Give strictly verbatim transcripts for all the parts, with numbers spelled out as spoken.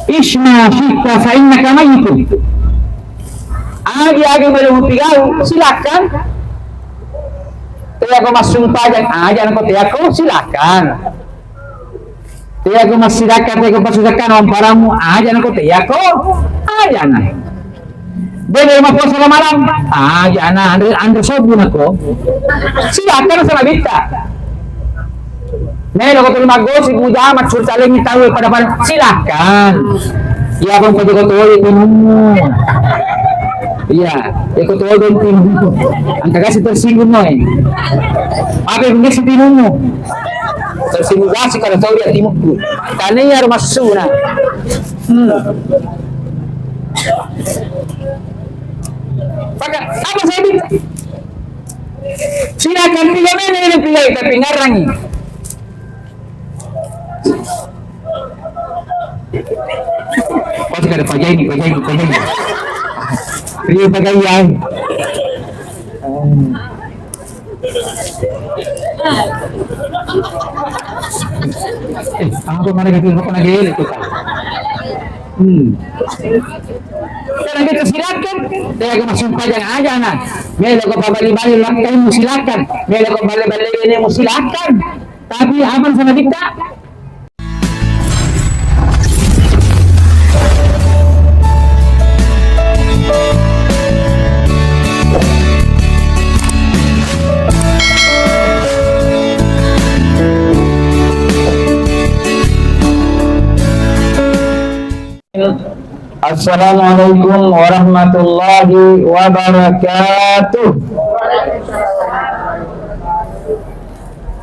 Isma syi'ta fa innaka mayyitun. Agi-agi melo mupigau, silakan. Teako massumpajang, aja nako teako, silakan. Teako massidakkang, teako passudakkang, wamparamu, aja nako teako, aja na. Beda mapuasa ramalang, aja na, anre, anre sobu nako. Silakan sanabitta. Melo ko tuli maggosi, mujama, curita lengi tau pada-pada, silakan. Iya, bang, ko joko toli tinummu. Iya, joko toli tinummu. Angka kasi tersinggung, noe. Apa yang kasi tinummu? Tersimulasi kada tau dia timukku. Tania ro massuna. Hmm. Maka apa saya minta? Silakan tiga menit ini pilih, tapi ngarangi. Pasti kada pajai ini, pajai ini, pajai ini. Iya, pajai ya. Hmm. Eh, apa mereka tuh, apa lagi ini tuh, Kak? Hmm. Sekarang kita silakan, saya ke masuk pajang aja, nah. Melo ko pabali-bali langkaimu, silakan. Melo ko bale-bale ini, mu silakan. Tapi aman sama kita? Assalamualaikum warahmatullahi wabarakatuh.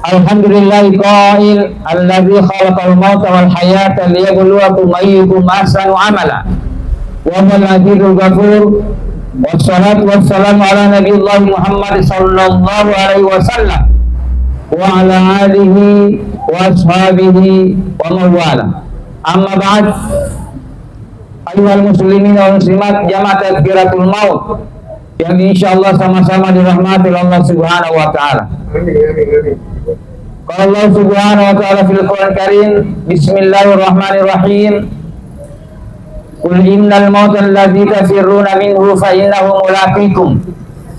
Alhamdulillahil qail, alladzi khalaqal mauta wal hayata liyabluwakum ayyukum ahsanu amala. Wa huwal azizul ghafur. Wassalatu wassalamu ala nabiyillah Muhammad sallallahu alaihi wasallam wa ala alihi wa ashabihi wa man wala. Amma ba'd. Ayuhal muslimin wal muslimat, jamaah tazkiratul maut yang insyaallah sama-sama dirahmati oleh Allah Subhanahu wa taala. Qala Allah Subhanahu wa taala fil Qur'an Karim, bismillahirrahmanirrahim. Qul innal mautal ladzi tafirruna minhu fa innahu mulaqikum.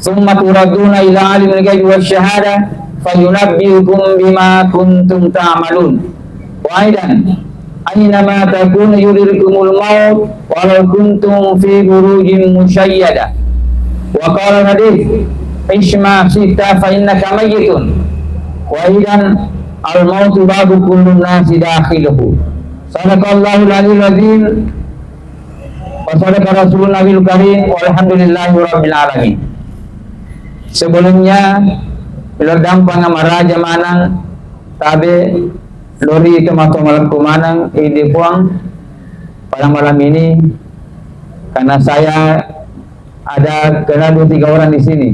Tsumma turadduna ila alimil ghaibi wasy syahadah fayunabbiukum bima kuntum ta'malun. Wa aidan, aina ma takunu yudrikumul maut walau kuntum fi burujin musyayyada. Wa qala nadih, ish ma syi'ta fa innaka mayyitun. Wa aidan, al mautu babu kullun nasi dakhiluhu. Sadaqallahul aliyyul azim. Wa sadaqa Rasulun Nabiyul Karim, walhamdulillahi rabbil alamin. Sebelumnya, melo dampeng maraja maneng tabe lori tomatoa malakku maneng idi Puang pada malam ini, karena saya ada kenal dua tiga orang di sini.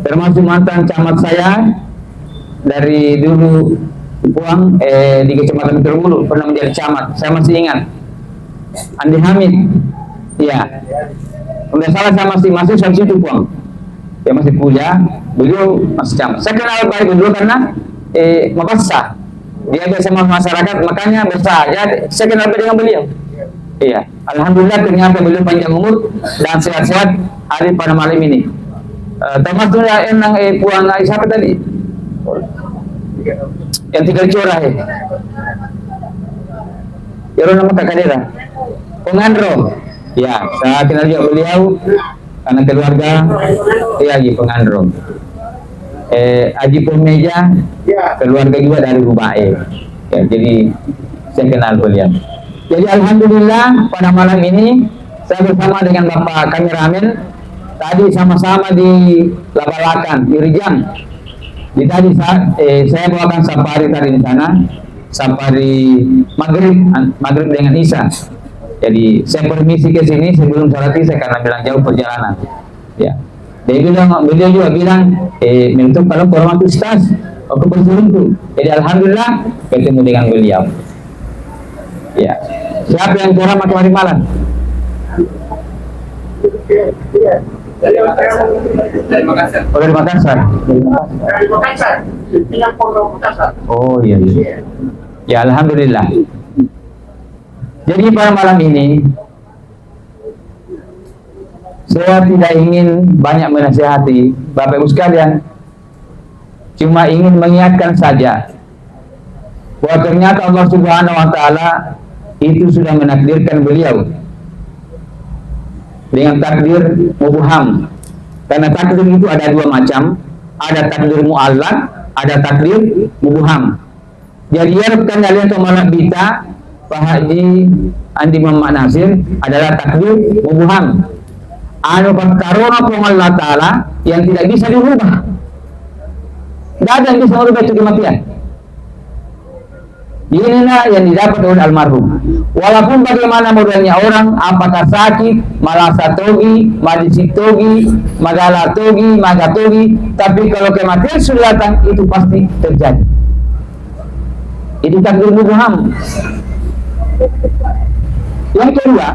Termasuk mantan camat saya dari dulu, Puang, eh, di Kecamatan Terbulu, pernah menjadi camat. Saya masih ingat. Andi Hamid. Iya. Kalau nggak salah saya masih, masih saat situ, Puang. Dia masih kuliah, beliau masih camat. Saya kenal baik beliau karena, eh, mabassa. Dia biasa sama masyarakat, makanya biasa aja. Saya kenal baik dengan beliau. Iya. Alhamdulillah, ternyata beliau panjang umur dan sehat-sehat hari pada malam ini. Eh, termasuk ya, enang, eh, Puang, eh, siapa tadi? Yang tiga Cora, eh. Ero nama Kak Kadera. Pengandro. Ya, saya kenal juga beliau karena keluarga. Iya, Haji Pengandro. Eh, Haji Pomeja, keluarga juga dari Rubae. Ya, jadi saya kenal beliau. Jadi alhamdulillah pada malam ini saya bersama dengan Bapak kameramen tadi sama-sama di Labalakan, di Rijang. Di tadi saat, eh, saya bawakan safari tadi di sana, safari maghrib, an-, maghrib dengan isya. Jadi saya permisi ke sini sebelum sholat isya karena bilang jauh perjalanan. Ya. Dia bilang, beliau juga bilang, eh, minta tolong ke rumah Ustaz. Aku berselingkuh. Jadi alhamdulillah ketemu dengan beliau. Ya. Siapa yang ceramah kemarin malam? Dari Makassar. Oh, dari Makassar. Dari Makassar. Oh, iya, iya. Ya, alhamdulillah. Jadi pada malam ini, saya tidak ingin banyak menasihati Bapak Ibu sekalian, cuma ingin mengingatkan saja bahwa ternyata Allah Subhanahu wa Ta'ala itu sudah menakdirkan beliau dengan takdir mubham. Karena takdir itu ada dua macam, ada takdir muallak, ada takdir mubham. Jadi, iyaro kalian to malak bita, Pak Haji Andi Muhammad Nasir adalah takdir mubham. Anu pakkarona Puang Allah Ta'ala yang tidak bisa dirubah. Tidak ada yang bisa merubah itu kematian. Inilah yang didapat oleh almarhum. Walaupun bagaimana modelnya orang, apakah sakit, malasa togi, madisi togi, magala togi, maga togi, tapi kalau kematian sudah datang, itu pasti terjadi. Itu takdir mubham. Yang kedua,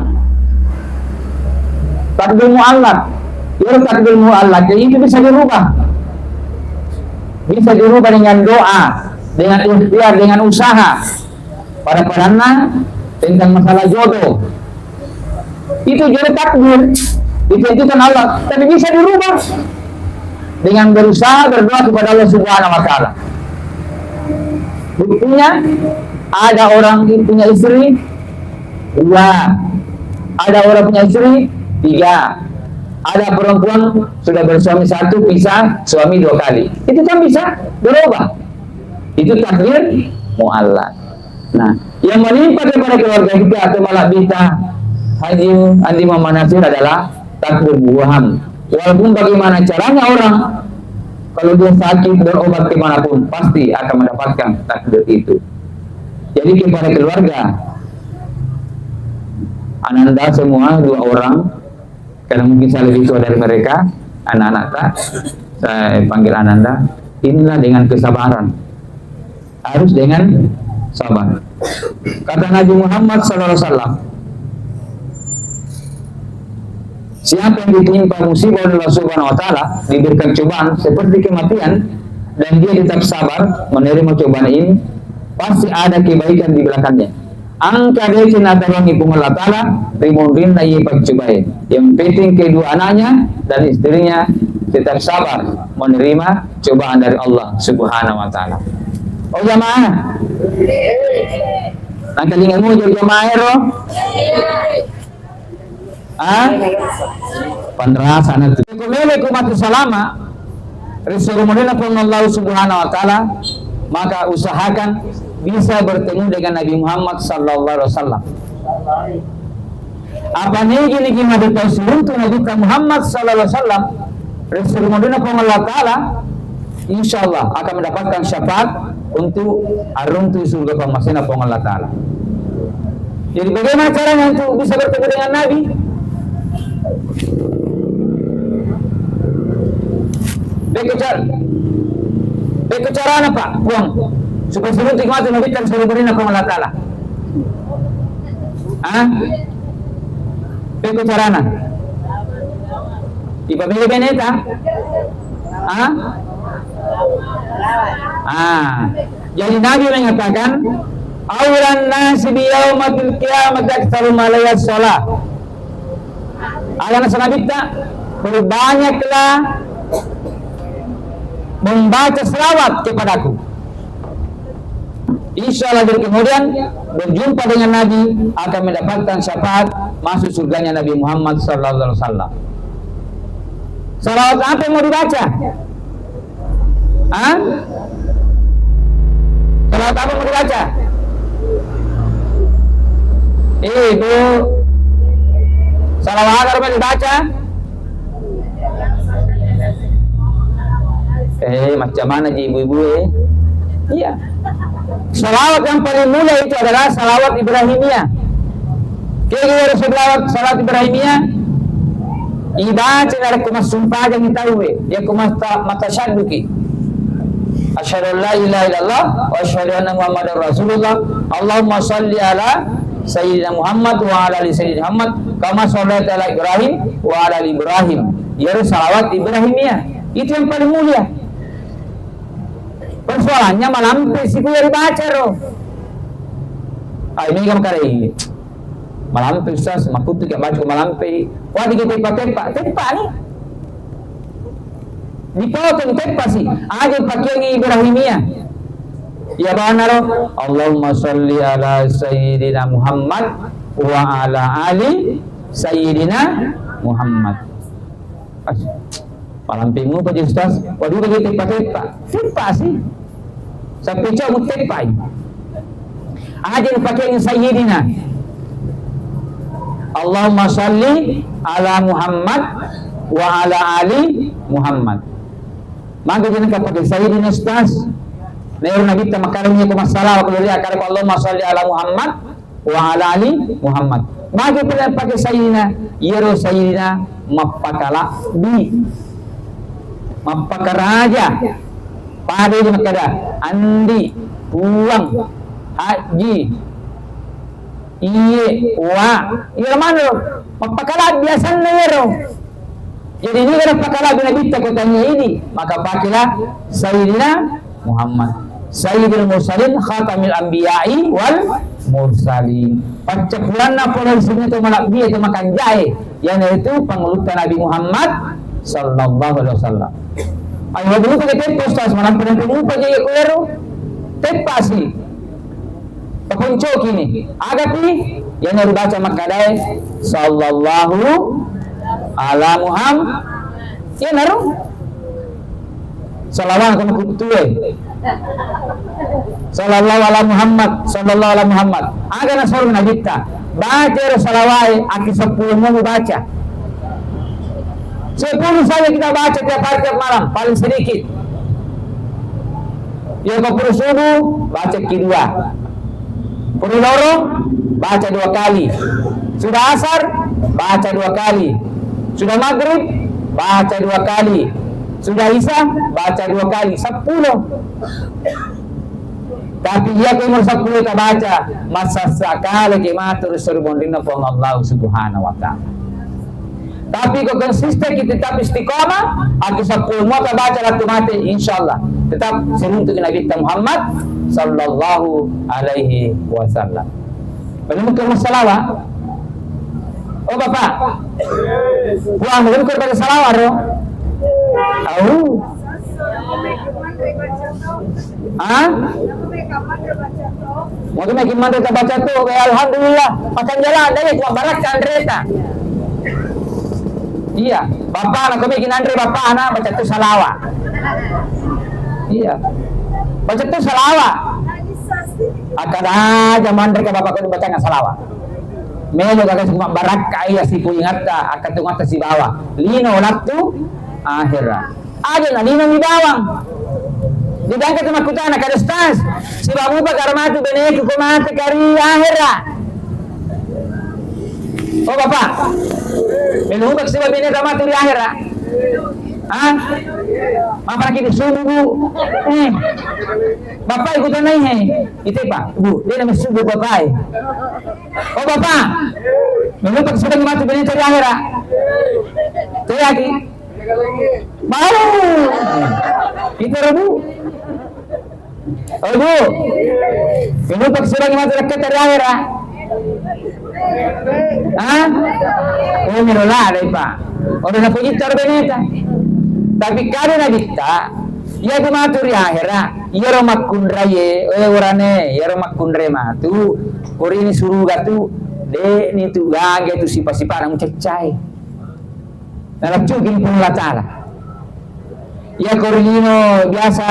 takdir muallak. Ya, takdir muallak itu bisa dirubah. Bisa dirubah dengan doa, dengan ikhtiar, dengan usaha. Pada-padanna tentang masalah jodoh. Itu jodoh takdir, ditentukan Allah, tapi bisa dirubah dengan berusaha berdoa kepada Allah Subhanahu wa Ta'ala. Buktinya, ada orang punya istri dua, ada orang punya istri tiga, ada perempuan sudah bersuami satu, pisah suami dua kali. Itu kan bisa berubah. Itu takdir muallak. Nah, yang menimpa kepada keluarga kita atau malak bita Haji Andi Muhammad Nasir adalah takdir mubham. Walaupun bagaimana caranya orang, kalau dia sakit berobat kemanapun, pasti akan mendapatkan takdir itu. Jadi kepada keluarga Ananda semua dua orang, karena mungkin saya lebih tua dari mereka, anak-anak tak, saya panggil Ananda, inilah dengan kesabaran. Harus dengan sabar. Kata Nabi Muhammad sallallahu alaihi wasallam, siapa yang ditimpa musibah oleh Allah Subhanahu wa Ta'ala, diberikan cobaan seperti kematian, dan dia tetap sabar menerima cobaan ini, pasti ada kebaikan di belakangnya. Engka deceng nataroangi Puang Allah Ta'ala ri munrinna iye paccobae. Yang penting kedua anaknya dan istrinya tetap sabar menerima cobaan dari Allah Subhanahu wa Ta'ala. Oh jamaah, nangkalinga mujo jamaah ero. Ah? Panrasa na tu. Ko mele ko matu salama, ri suru munrinna Puang Allah Subhanahu wa Ta'ala, maka usahakan bisa bertemu dengan Nabi Muhammad sallallahu alaihi wasallam. Apa nigi-nigi matu tau siruntu Nabi Muhammad sallallahu alaihi wasallam, ri suru munrinna Puang Allah Ta'ala, insya Allah akan mendapatkan syafaat untuk aruntu surga pammasena Puang Allah Ta'ala. Jadi bagaimana caranya untuk bisa bertemu dengan Nabi? Beko cara, beko carana Pak, Puang, supaya siruntu matu Nabi kan suru munrinna Puang Allah Ta'ala. Ah? Beko carana. Ipabele beneta? Ah? Ah. Jadi Nabi mengatakan, "Aulan nasi bi yaumatil qiyamati aktsaru ma alaihi shalah." Ada nasanabitta, "Perbanyaklah membaca selawat kepadaku." Insya Allah, dari kemudian berjumpa dengan Nabi akan mendapatkan syafaat masuk surganya Nabi Muhammad sallallahu alaihi wasallam. Salawat apa yang mau dibaca? Hah? Salawat apa mau dibaca? Eh, Bu. Salawat apa yang dibaca? Eh, macam mana ji ibu-ibu, eh? Iya. Salawat yang paling mulia itu adalah salawat Ibrahimiyah. Kira-kira salawat, salawat Ibrahimiyah? Ibaca narekko massumpajang tauwe, yakko mata-, matasyadduki. Asyhadu an la ilaha illallah wa asyhadu anna Muhammadar Rasulullah. Allahumma shalli ala Sayyidina Muhammad wa ala ali Sayyidina Muhammad kama shallaita ala Ibrahim wa ala ali Ibrahim. Iyaro salawat Ibrahimiyah. Itu yang paling mulia. Persoalannya malampe siku ya dibaca ro. Ah, ini kan kare. Malampe, Ustaz, makuttu ki baca malampe. Wadi ki teppa-teppa, teppa ni. Dipotong teppa si. Aja pakeangi Ibrahimiyah. Ya banaro, Allahumma salli ala Sayyidina Muhammad wa ala ali Sayyidina Muhammad. As-, malampe mupa ji, Ustaz. Wadi ki teppa-teppa. Teppa si. Sampai cau mutteppai. Aja dipakeangi Sayyidina. Allahumma salli ala Muhammad wa ala ali Muhammad. Maka jangan kapake Sayyidina, Ustaz. Nero Nabi ta makalami ko masalah, kalau dia kare Allahumma salli ala Muhammad wa ala ali Muhammad. Magi pole pake Sayyidina, iyaro Sayyidina mappakalabbi, mappakaraja. Pada ini makkada, Andi, Puang, Haji, Iye, Wa, iyaro maneng ro, mappakalabbi asenna iyaro. Jadi, ini kan pakalabbi Nabitta ko tania idi, maka pakelah Sayyidina Muhammad, Sayyidil Mursalin, Khatamil Anbiya'i wal Mursalin. Paccapulanna pole sininna to malabbi e, to makanjae, iyanaritu pangulutta Nabi Muhammad sallallahu alaihi wasallam. Ayo, dulu pakai teppa, Ustaz, malampe-lampe mupa je ko ero. Teppa si. Taponcoki ni. Agapi, iyanaro baca makkadae, sallallahu ala Muhammad. Iyanaro. Salawat kono kuttue. Sallallahu ala Muhammad, sallallahu ala Muhammad. Aga nasoro Nabitta. Baca ero salawae, aki seppulo mo baca. Sepuluh saja kita baca tiap hari, tiap malam, paling sedikit. Ya, kalau perlu subuh, baca kedua. Perlu loro, baca dua kali. Sudah asar, baca dua kali. Sudah maghrib, baca dua kali. Sudah isya, baca dua kali. Sepuluh. Tapi iya ko umur sepuluh kita baca, masa sakali ke matur seru bondinna Puang Allah Subhanahu wa Ta'ala. Tapi ko konsisten kita tetap istiqomah, aku sepuluh mau kita baca latu mati, insya Allah tetap seruntuk Nabi Muhammad sallallahu alaihi wasallam. Belum ke masalah. Oh, Bapak. Puang, mungkin kurang pakai salawat, ro? Au. Ah? Mau tu makin mandre baca tu, ya, alhamdulillah. Makan jalan, dah, ya, cuma barakka anreta. Iya, Bapak, nak kami kinanre Bapak, anak baca tu salawat. Iya. Baca tu salawat. Akkada aja manre ke Bapak kau baca salawat. Melo gaga cuma barakka iya siku ingatta, akkatungatta sibawa. Lino lattu akhira. Aja na lino mi bawang. Didangka tu makkutana, kada Ustaz, sibawa mupa kara matu beneku ko mate kari akhira. Oh, Bapak. Melo mupa sibawa beneta matu ri akhira. Hah? Apa lagi disubuh, Bu? Eh. Bapak ikut naik, he. Itu, Pak. Bu, dia namanya subuh, Bapak, eh. Oh, Bapak. Memang tak sudah mati bini cari akhir, ah? Cari lagi. Baru. Itu, Bu. Oh, Bu. Memang tak sudah mati dekat cari akhir, ah? Ah? Oh, melo lalai, Pak. Ora napoji caro beneta. Tapi kada Nabitta, iya tu matu ri akhira, iyaro makkunraie, eh, urane, iyaro makkunrai matu, korini suruga tu, de' ni tu gaga tu sipa-sipana mucaccai. Nalaccugi Puang Allah Ta'ala. Iya ko ri lino biasa,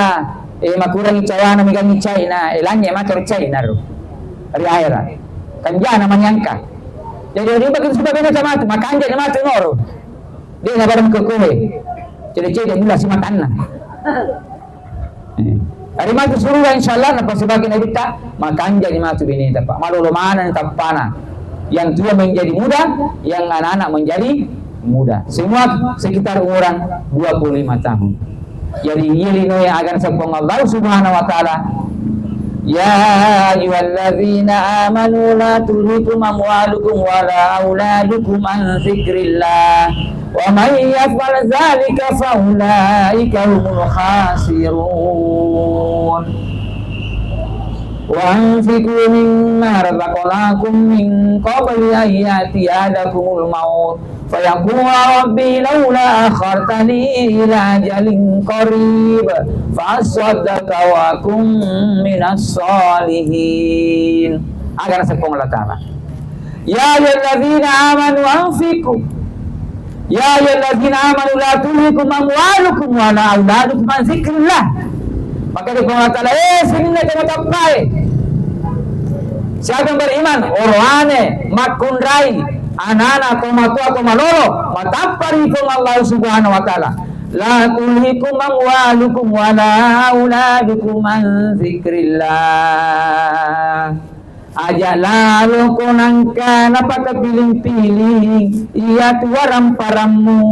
eh, makurangi cawana megangi caina, eh, lanye matu ri caina ro. Ri akhira. Kanjana manyangka. Jadi, ri bagi sudah bena matu, makanja ni matu noro. De' na barang kokoe. Cede-cede mula simatanna. Eh. Ari matu suruga, insya Allah, napasibagi Nabitta, makanja ni matu bineta, Pak. Malolo maneng tappana. Yang tua menjadi muda, yang anak-anak menjadi muda. Semua sekitar umuran dua puluh lima tahun. Jadi, iya linoe agana Puang Allah Subhanahu wa Ta'ala. Ya ayyuhalladzina amanu la tulhikum amwalukum wala auladukum an dzikrillah. Wa may yaf'al dzalika fa ulaika humul khasirun. وأنفقوا مما رزقناكم من قبل أن يأتي أحدكم الموت فيقول رب لولا أخرتني إلى أجل قريب فأصدق وأكن من الصالحين. Aga naseng Puang Allah Ta'ala. Ya ayyuhalladzina amanu anfiqu. Ya ayyuhalladzina amanu la tulhikum amwalukum wa la auladukum an dzikrillah. Maka di Puang Allah Ta'ala, eh, sininna tau matappae. Siapa yang beriman, oroane, makkunrai, anana, to matua, to malolo, matappa ri Puang Allah Subhanahu wa Ta'ala. La tulhikum amwalukum wa la auladukum an dzikrillah. Aja laloko nangka napakapiling-piling iyatu waramparammu.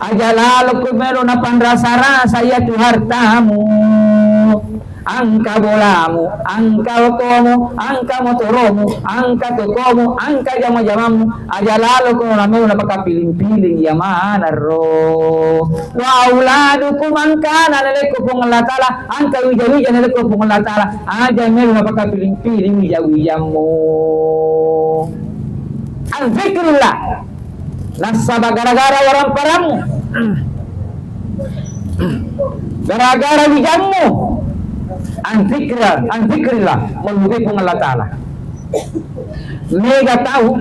Aja laloko melo napanrasa-rasa iyatu hartamu. Angka bolamu, angka otomu, angka motoromu, angka tokomu, angka jama-jamammu. Aja laloko namelo napakapiling-piling iya manarro. Wa auladukum, angkana nalekko Puang Allah Ta'ala, angka wija-wija nalekko Puang Allah Ta'ala, aja melo napakapiling-piling wija-wijammu. An dzikrillah, nasaba gara-gara waramparammu, gara-gara wijammu, an dzikra-, an dzikrillah, mellupai Puang Allah Ta'ala. Mega tau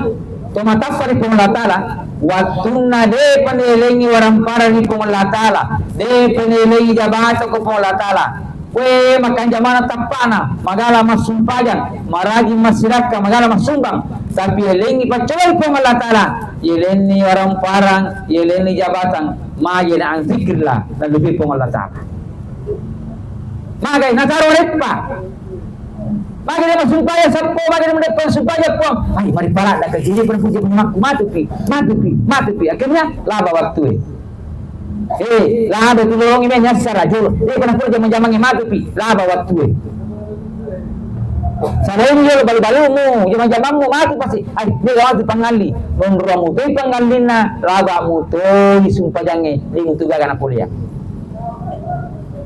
to matappa ri Puang Allah Ta'ala, wattunna depa naelengi waramparang ri Puang Allah Ta'ala, depa naelengi jabata ko Puang Allah Ta'ala. Kue makanjamana tappana, magala massumpajang, marajing massirakka, magala massumbang, tapi elengi paccobai Puang Allah Ta'ala, yelenni waramparang, yelenni jabatang, maje na andzikrillah, nallupai Puang Allah Ta'ala. Magai nataro reppa. Magi dia masumpajang seppo, magi dia mendepan sumpajang Puang. Ai, mari pala dak kejiri pun puji pun makku matupi, matupi, matupi. Akhirnya laba wattue. Eh, laba tulungi me nyassara jolo. Eh, pernah pura jamang-jamangnya matupi, laba wattue. Salain jolo balu-balumu, jamang-jamangmu matu pasti. Ai, dia laba tu pangalli. Nonromu tu pangallinna, laba mutoi sumpajange, di mutu gaga napolia.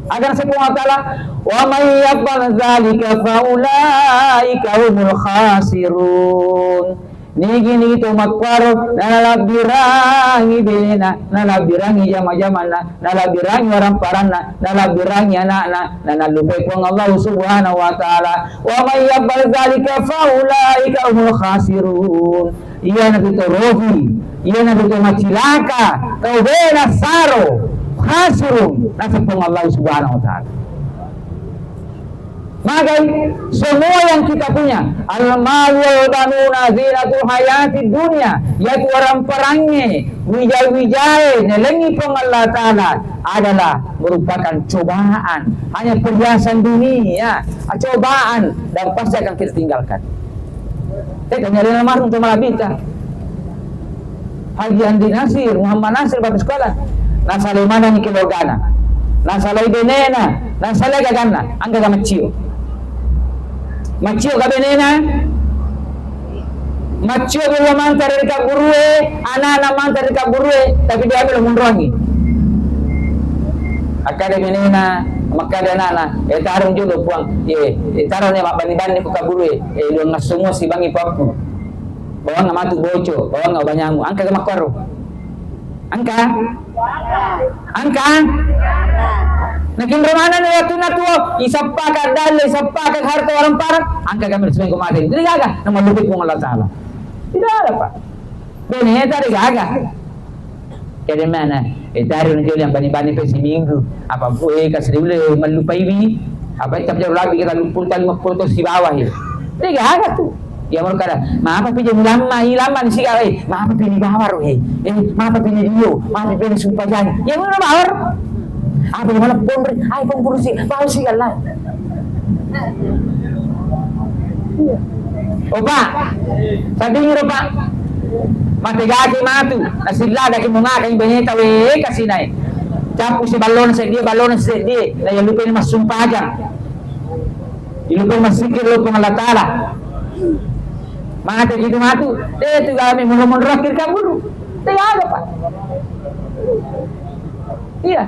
Aga naseng Puang Allah Ta'ala, "Wa may yaf'al dzalika fa ulaika humul khasirun." Nigi-nigi to makkuaro, nalabbirangi benena, nalabbirangi jama-jamanna, nalabbirangi waramparanna, nalabbirangi ana'na, nanallupai Puang Allah Subhanahu wa Ta'ala. "Wa may yaf'al dzalika fa ulaika humul khasirun." Iyanatu to rogi, iyanatu to macilaka, tau bena saro, khasirun, naseng Puang Allah Subhanahu wa Ta'ala. Magai, semua yang kita punya, al-mal wal banuna zinatul hayatid dunya, yaitu waramparangnge, wija-wijae, naelengi Puang Allah Ta'ala, adalah merupakan cobaan, hanya perhiasan dunia, cobaan, dan pasti akan kita tinggalkan. Eh, tanya Lena Marung tu malabita. Haji Andi Nasir, Muhammad Nasir, batu sekolah. Nasalai manenni keluargana. Nasalai benena, nasalai gaganna. Angka ga maccio. Maccio ga benena? Maccio bela mantara ri kabburue, anana mantara ri kabburue, tapi dia ambil munrongi. Akkada benena, makkada anana, eh, tarung jolo Puang, eh, eh, tarung ne mabbani-bani ku kabburue. Eh, luang ngassomo sibangi pakku. Bawang matu boco, bawang banyamu. Angka ga makkuaro? Angka? Angka? Nakinro manenni wattunna tuo, isappaka dalle, isappaka harta waramparan, angka ga melo semengko mate. Jadi gaga, nama lebih Puang Allah Ta'ala. Tidak ada, Pak. Bene, tadi gaga. Kede mana? Eh, tadi na joli yang bani-bani pe siminggu. Apa bu, eh, kasri ule mallupaiwi. Apa itu jauh lagi kita lumpur tali makkul to sibawa he. Tega aga tu. Ya mau kada. Mapa pi jami lama, i lama ni siga, eh. Mapa pi ni bawar he. Eh, mapa pi ni dio. Mapa pi ni sumpajang. Ya mau bawar. Apa yang mana pondri? Ai pondri si, bau si Allah. Opa, sadingi ropa. Mate gaki matu. Nasillada ki mungaka imbene tawe kasinae. Capu si ballona seddi, ballona seddi. Na yang lupa ini massumpajang. Ilupa masikir lo Puang Allah Ta'ala. Mate gitu matu. Eh, tu kami mundur-mundur akhir kabur. Tidak ada, Pak. Iya.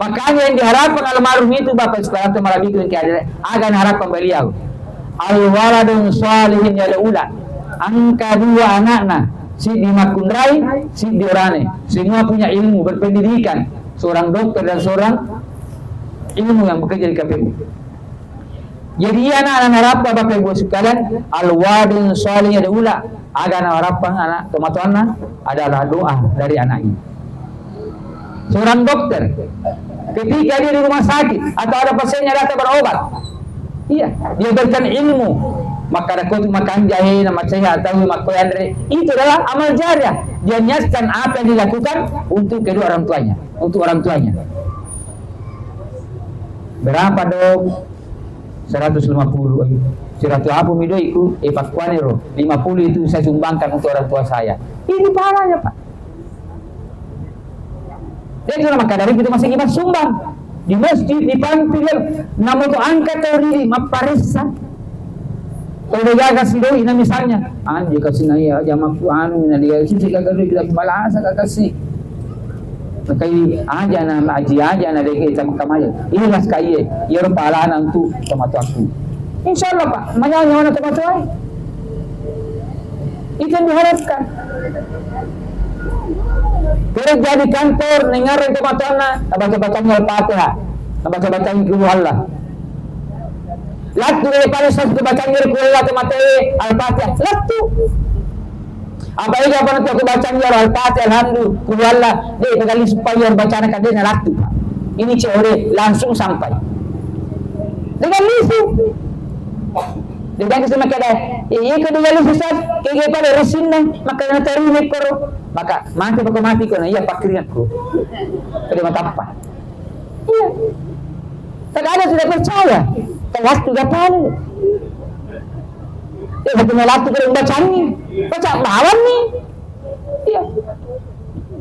Makanya yang diharapkan almarhum itu, Bapak Ibu sekalian, malebbiku engka adere, aga naharapkan beliau? Al-waladun shalihun yad'u la. Engka dua anakna, siddi makkunrai, siddi orane. Semua punya ilmu, berpendidikan. Seorang dokter dan seorang ilmu yang bekerja di K P U. Jadi, iya anak-anak harapkan, Bapak Ibu sekalian, al-waladun shalihun yad'u la. Aga naharappang anak tomatoanna adalah doa dari anaknya. Seorang dokter, ketika dia di rumah sakit atau ada pasiennya datang berobat, iya, dia berikan ilmu. Maka ada kotu makan jahe, nama sehat, tahu makan andre. Itu adalah amal jariah. Dia niatkan apa yang dilakukan untuk kedua orang tuanya, untuk orang tuanya. Berapa, Dok? Seratus lima puluh. Eh, seratus apa mi doiku? Eh, pakkuaniro, lima puluh itu saya sumbangkan untuk orang tua saya. Ini pahalanya, Pak. Jadi, itu nama kadari kita masih kita sumbang. Di masjid, di panti, kan. Namo tu angkat tau riri, mapparessa. Tau de gaga sidoi na misalnya, anje kasi na iya jamaku anu na dia sisi gaga doi, bilang balasa ka kasi. Nakai aja na aji aja na dege caku kamaya. Ikhlas ka iye, iyaro pahalana untuk tomatoakku. Insya Allah, Pak, manyao nyawana tomatoae. Itu yang diharapkan. Kerja di kantor, nengareng tomatoanna, nabaca-bacangi Al-Fatihah, nabaca-bacangi Qul Huwallah. Lattu daripada satu bacanya Qul Huwallah tomatoae, Al-Fatihah. Lattu. Apa ega apa nanti aku bacanya Al-Fatihah, Alhamdulillah, Qul Huwallah, de' kali supaya bacana kadena lattu. Ini cewek langsung sampai. Dengan lisu. Dia jangan cuma kada, iya ke dia lisu sas, kege pada resinna, maka na terima koro. Maka mati, maka mati ko na iya pakkiringakku. Kada matappa. Iya. Terkadang tidak percaya. Telat tiga kali. Ya, satu laki kalau bacangi. Baca bawang nih. Iya.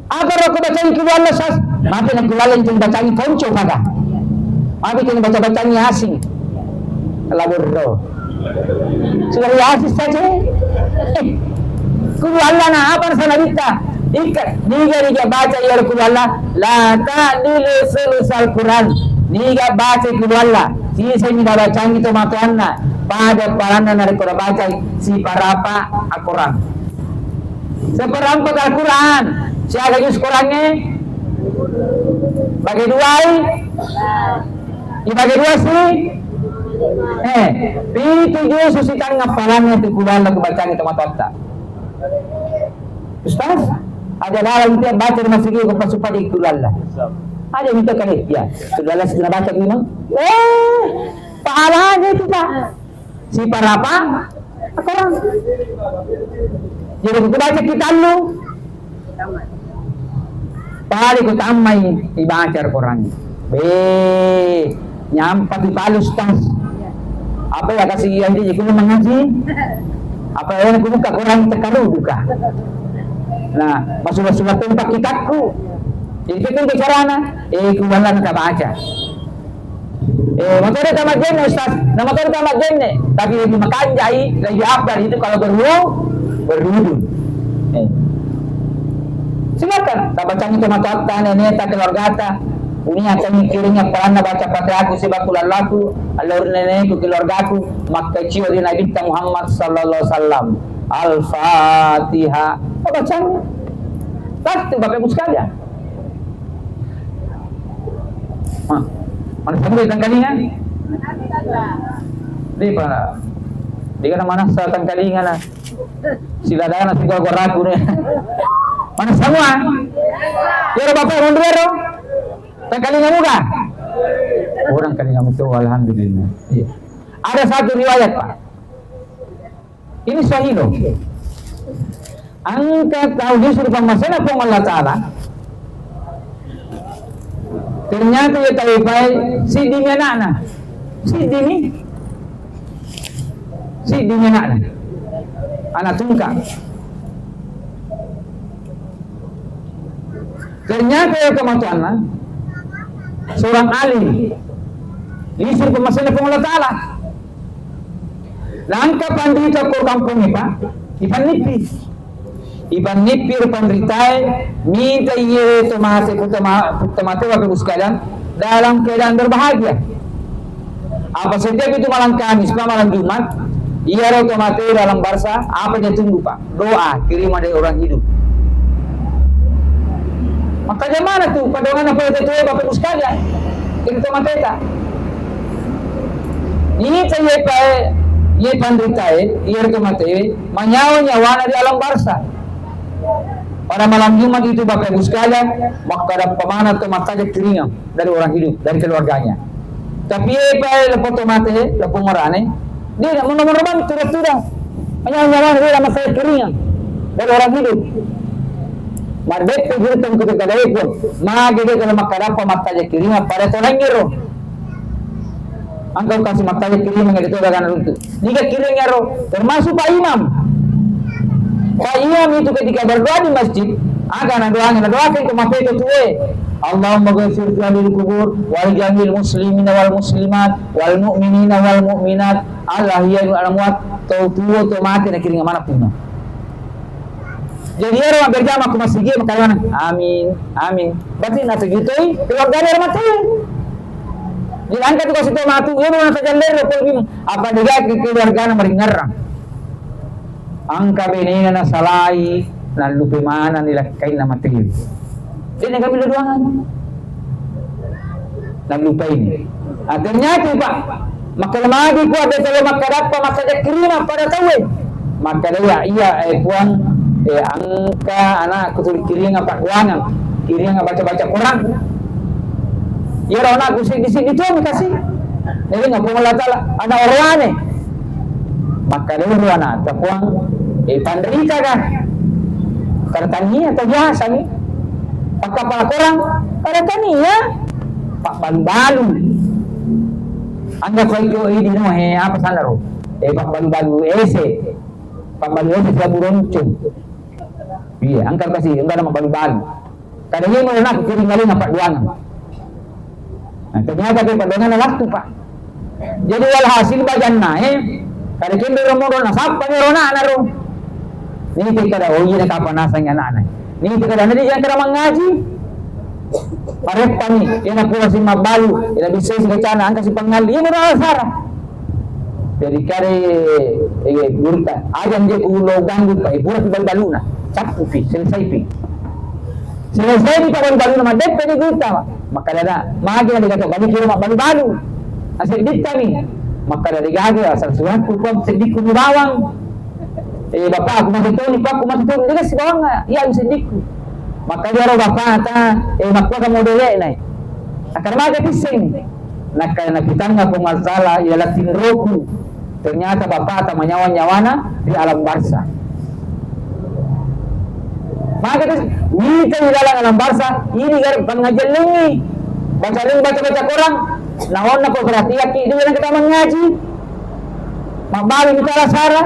Apa rokok bacangi keluar sas? Mati nak keluar yang bacangi konco kagak. Mati yang baca-bacangi asing. Laburro. Surah Yasin saja. Eh, Qul Huwallah na apa sana dita? Ikat, niga niga baca iya Qul Huwallah, la ta'dilu sulusal Quran. Niga baca Qul Huwallah, sisa niga bacangi tomatoanna, pada paranna narekko baca siparapa Al-Quran. Seperempat Al-Quran. Siaga juz Qurannya? Bagi duai. Dibagi dua si? Eh, pitu juz sitang ngappalanna tu Qul Huwallah ku bacangi tomatoatta. Ustaz, aja dalam tiap baca di masjid ko pasupa di Qul Huwallah. Aja minta kali, ya. Qul Huwallah sudah baca memang. Eh, pahalanya itu, Pak. Siparapa? Akorang. Jadi ku baca kita lu. Pale ku tammai ibaca Al-Quran. Be, nyampa tu palu stas. Apa ya kasih ya ini ku mengaji. Apa ya ku buka Quran tekalu buka. Nah, masuk-masuk tempat kitabku. Jadi itu carana. Eh, ku baca. Eh, motor tama jenne, Ustaz. Nah, motor tama jenne. Tapi lebih makanjai, lebih afdal itu kalau berwu-, berwudu. Eh. Silakan, tak baca itu matoatta, neneta, keluargata. Ini akan mikirinnya peranna baca Fatihahku, sebab kulallaku, alur nenekku, keluargaku, maka cio di Nabi Muhammad sallallahu alaihi wasallam. Al-Fatihah. Apa bacanya? Pasti Bapak Ibu sekalian. Ma-, mana semua tangkalinga? Di pa, di kana manassa tangkalinga na. Siladana sigua goraku ne. Mana semua? Yaro bapak mundur yaro. Tangkalinga muka. Orang kalinga muka, alhamdulillah. Iya. Ada satu riwayat, Pak. Ini sahih loh. Engka tau disuruh pammasena Puang Allah Ta'ala. Ternyata ia tau ipai siddi mi anakna. Siddi mi. Siddi mi anakna. Anak tungkang. Ternyata ia kematuanna seorang alim. Disuruh pammasena Puang Allah Ta'ala. Nangka panrita ko kampongnge, Pak, ipannippi. Ipannippi ro panritae, mita iye to mate, putta ma-, putta mate, Bapak Ibu sekalian, dalam keadaan berbahagia. Apa setiap itu malam Kamis, Pak, malam Jumat, iyaro to mate dalam barsa, apa dia tunggu, Pak? Doa kiriman dari orang hidup. Makanya mana tuh, pada mana pada itu, Bapak Ibu sekalian? Itu mateta. Ini saya, Pak, iya panritae, iyaro to mate, manyawa nyawana di alam barsa. Pada malam Jumat itu, Bapak Ibu sekalian, makkadappa maneng to mattajeng kiringang dari orang hidup, dari keluarganya. Tapi, eh, Pak, eh, lepo to mate, lepo morane, dia nak mono-mono bang, tidak-tidak. Hanya, hanya, dia nak mattajeng kiringang dari orang hidup. Madeppe jurutang kutu kadai pun, magi dia kalau makkadappa mattajeng kiringang pada tolengero. Engka kasi mattajeng kiringang itu dagang runtu. Niga kiring ero, termasuk Pak Imam. Pak Imam itu ketika berdoa di masjid, aga nadoangi, nadoakan ke mappeto tue. Allahumma ghfir fi ahlil kubur, wal jamil muslimina wal muslimat, wal mu'minina wal mu'minat, al ahya wal amwat, tau tuo, tau mate, na kiring mana punya. Jadi ero berjamaah ku masigi, makanya, amin, amin. Berarti na tujutoi keluarga dari mate. Jadi engka tu kasi to matu, ero na tajallero, apa dia ke keluarga na maringerang. Engka benena nasalai, nallupe maneng ni lakkainna mate. Jadi kami doangan. Nallupai ni. Ah, ternyata, Pak, makkalemagi ku ada kalau makkadappa, makkada kirima pada tawe. Makkada iya, iya, eh, Puang, eh, engka anakku tuli kiringa pakkuangang, kiringa baca-baca Quran. Iyaro anakku seddi-seddi tu kasih. Jadi ngapa Allah Ta'ala, anak orwane. Makkadai ro anakta, Puang, eh, panrita kah? Pada tania atau biasa ni? Pakkapala korang? Pada tania. Pabbalu-balu. Angga koi ko idi no he, apa sana ro? Eh, pabbalu-balu ese. Pabbalu ese siabu roncong. Iya, angka kasi, angka nama balu-balu. Kada iya mau nak kiring kali ngapa duangan. Nah, ternyata ke padangan waktu, Pak. Jadi walhasil bajanna, eh, kada kendo romo na sapa ni rona na ro. Ini kada, oh iya, kapan nasang anak-anak. Ini kada nanti jangan kada mengaji. Parettani, iyana pura si mabbalu, iyana bisa si kacana, angka si pangalli, iya mura sara. Jadi kare, eh, gurutta, aja nje ku lo ganggu, Pak, eh, pura si balu-baluna. Cappu pi, selesai pi. Selesai pi, Pak, balu-baluna, madeppe di gurutta, Pak. Maka dada, magi na degato bali kira mabbalu-balu. Asedditta mi. Maka dada degaga, asal suratku, Pak, seddiku mi bawang. Eh, bapakku masih toni, pakku masih toni, dia kasih bawang, iya, seddiku. Maka dia ro bapakta, eh, makkuaka modele'na. Akkana maka pisseng. Nakkana napitangnga Puang Allah Ta'ala, iya lattinroku. Ternyata bapakta manyawa-nyawana di alam barsa. Maka terus, wita di dalam alam barsa, ini gar pengajian lengi. Baca lengi, baca-baca Quran. Nah, onna kok perhatian ki, dia yang kita mengaji. Mabbalu mitala sara.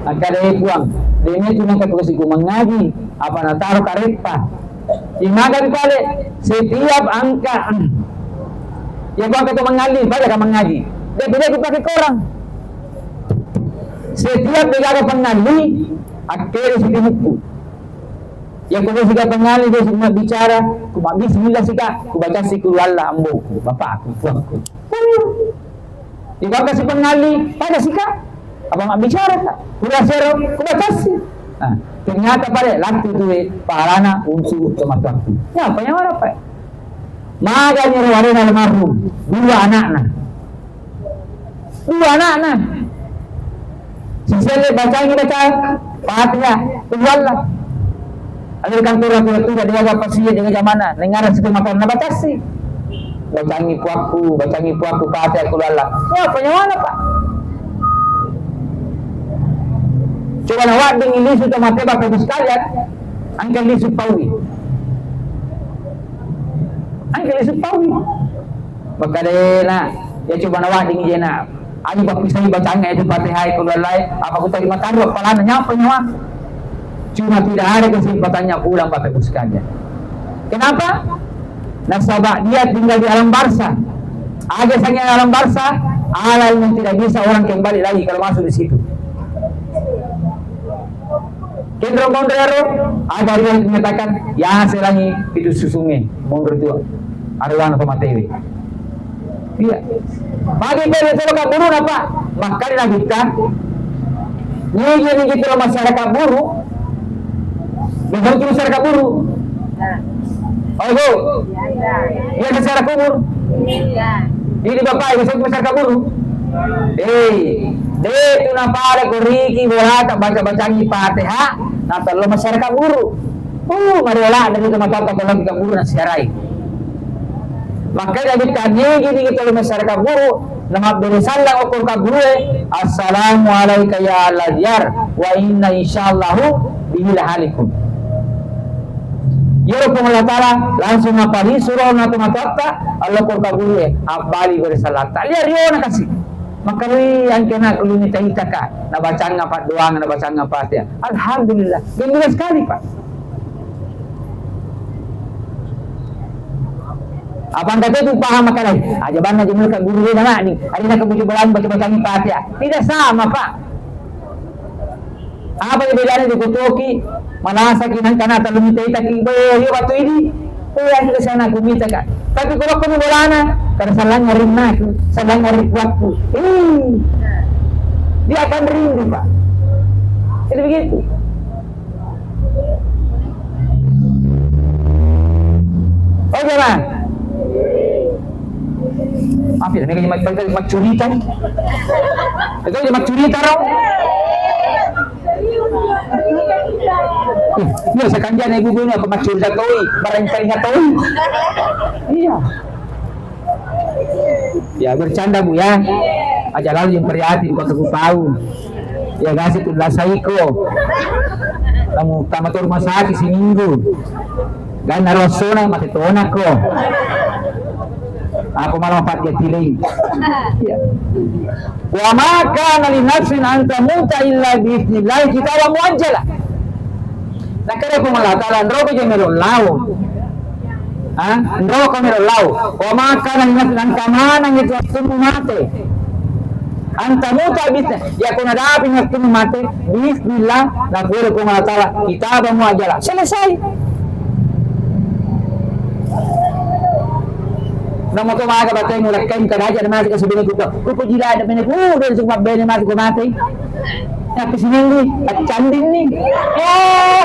Akkada, eh, Puang, dene tu nangka tugas iku mengaji, apa nataro kareppa. Imagani pale, setiap angka, ya, Puang, kata mengaji, pada ka mengaji. Dia tidak dipakai korang. Setiap degaga pengaji, akkere si buku. Ya, kalau sudah pengaji, dia semua bicara, ku bismillah sika, ku baca si kulu Allah amboku, bapakku, puangku. Ibaka si pengalli, pada sika, apa mabbicara ka? Pura sero, ku batasi. Nah, ternyata pada lattu tu, eh, pahalana untuk teman waktu. Ya, apa yang mana, Pak? Magani ro warena almarhum, dua anakna. Dua anakna. Siselle bacangi baca Fatihah, Qul huwallah. Ada di kantor aku itu, dia ada pasti dia jaga mana? Dengar situ makan na batasi. Bacangi puakku, bacangi puakku, Fatihah, Qul huwallah. Ya, apa nyawana, Pak? Coba na wadding lisu to mate Bapak Ibu sekalian. Angka lisu paui. Angka lisu paui. Makkedai na, ya coba na wadding je na. Aji bappisai bacangnya itu Fatihah itu lalai. Apa ku tadi mataru apalana nyapa nyawa. Cuma tidak ada kesempatannya pulang Bapak Ibu sekalian. Kenapa? Nasaba dia tinggal di alam barza. Ada saja alam barza, alam yang tidak bisa orang kembali lagi kalau masuk di situ. Kenro monro ero, ada dia yang menyatakan, ya selangi itu susunge, monro itu. Aruwana to matewe. Iya. Magi pele tolo kaburu napa? Makkeda Nabitta. Nigi-nigi tolo masyarakat buru. Bukan itu masyarakat buru. Oh, Bu. Iya, masyarakat kubur. Ini Bapak, ini masyarakat buru. Eh, de tu napale koriki bolata baca-bacangi Fatihah, na tolo masyarakat buru. Uh, mari ola dari tempat apa lagi kaburu nasiarai. Makkeda Nabitta nigi-nigi tolo masyarakat buru, namabbere sallang okko kabburue, "Assalamu alaika ya ahla diyar, wa inna insyaallahu bihi lahalikun." Iyaro Puang Allah Ta'ala langsung napalisuro na tomatoatta, Allah okko kabburue, abbali bere sallatta. Liya riona kasi. Makkalui angkena kuluni taitaka, nabacanga paddoang, nabacanga Fatihah. Alhamdulillah, gembira sekali, Pak. Apa engka tu paham makalai? Aja banna jemur ka guru dia nak ni. Hari nak kebujuk bolang baca-baca ni Fatihah. Tidak sama, Pak. Apa yang bedanya di kutoki? Manasa ki nang kana telu mita ita ki, be, yo batu ini. Eh, aku ke sana aku mita, Kak. Tapi kalau aku bolana, kada salah ngarin aku, salah ngarin kuatku. Eh, dia akan rindu, Pak. Jadi begitu. Oh, jangan. Apa ya, mereka macurita. Itu dia macurita, dong. Iya, sekanjana ibu-ibu ini apa macurita toi, barangkali toi. Iya. Ya, bercanda, Bu, ya. Aja lalu yang prihatin, kau tepuk tahu. Ya, kasih tuh saiko. Kamu tamat rumah sakit seminggu. Ganna rossona mate tonako. Aku malah pakai tiling. Iya. Wa ma kana li nafsin an tamuta illa bi idznillah kitaban muajjala. Nakkeda Puang Allah Ta'ala, nroko je melo lao. Ha? Nroko melo lao. Wa ma kana li nafsin, engka maneng itu astunnu mate. An tamuta bi idznillah, ya kuna dapi astunnu mate, bi idznillah, napura Puang Allah Ta'ala, kitaban muajjala. Selesai. Namo to maga batenu lakkain kada aja mati ka sebene kuto. Kupo jila ada bene ku, udah cuma bene mati ko mati. Tapi seminggu, accanding ni. Eh,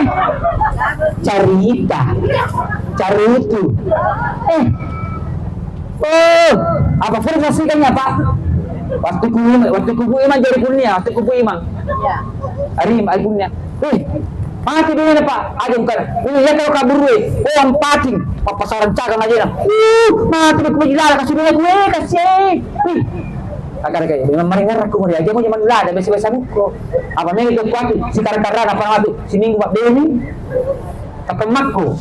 carita, carutu. Eh, oh, apa firman sih kan ya, Pak? Waktu ku, waktu ku imang jadi kurnia, waktu ku imang. Ari, ari kurnia. Eh, mati dulu, Pak. Aja bukan. Ini ya kalau kabur, eh. Oh, ampating. Papasaran cagang aja lah. Uh, mati dulu, aku lala kasih dulu, gue kasih. Wih. Agak kayak memang mereka aku mau aja mau zaman lala, biasa-biasa buko. Apa mereka itu kuat, si karang-karang apa nama tuh? Seminggu empat beli. Tapi makku.